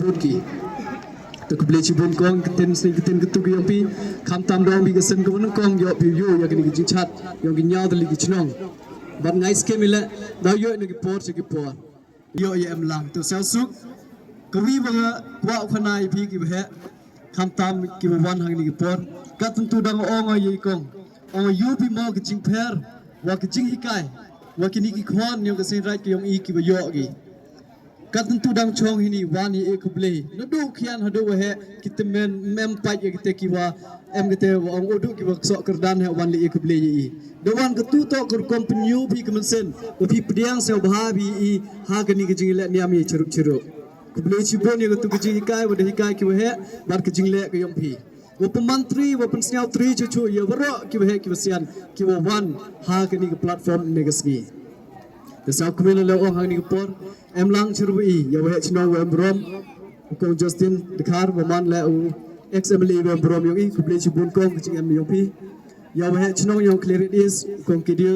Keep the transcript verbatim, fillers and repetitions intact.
Bun ki. Te khublei chibun kong, ktien sni ktien katu ki yong phi. Khamtam dong phi ka sien ka nyngkong, yoh phi yoh ïa kini ki jingchat, yong ki ñiaw tylli ki chnong. Bad ngai skhem ïa leh, da yoh na ki por cha ki por. Yoh ïa em lang tu sel suk. Kawi ba nga kwah khana ïa phi ki ba heh. Khamtam ki ba wan ha kini ki por. Kat tu dang ong ïa i kong. Ong ïa phi mo ki jingpher, wa ki jinghikai, wa kini ki khon yong ka seng raij ki yong i ki ba yoh ki. Kat tu dang chong hini wan ïa i khublei. Naduh khian haduh wa heh, ki tymmen mem pait ïa kite ki wa em kite wa ong uduh ki wa ksoh kyrdan heh wan ïa i khublei ïa i. Da wan katu toh ka rukom pynïoh phi ka mynsiem, wa phi pdiang sngewbha phi i ha kani ka jingleh niam i chirup chirup. Khublei chibun ïa katu ka jinghikai wa da hikai ki wa heh bad ka jingleh ka yong phi. Wa pynmantri wa pynsngewtri chuchu ïa waroh ki wa heh ki wa sian ki wa wan ha kani ka platform ne ka sngi. Te sa kumne la ong ha kani ka por em lang chirup i ïa wa heh chnong wa em burom, u kong Justin Dkhar wa man la u ex M L A wa em burom yong i. Khublei chibun kong ka jingem yong phi. Ïa wa heh chnong yong Khliehriat East, u kong Kidius.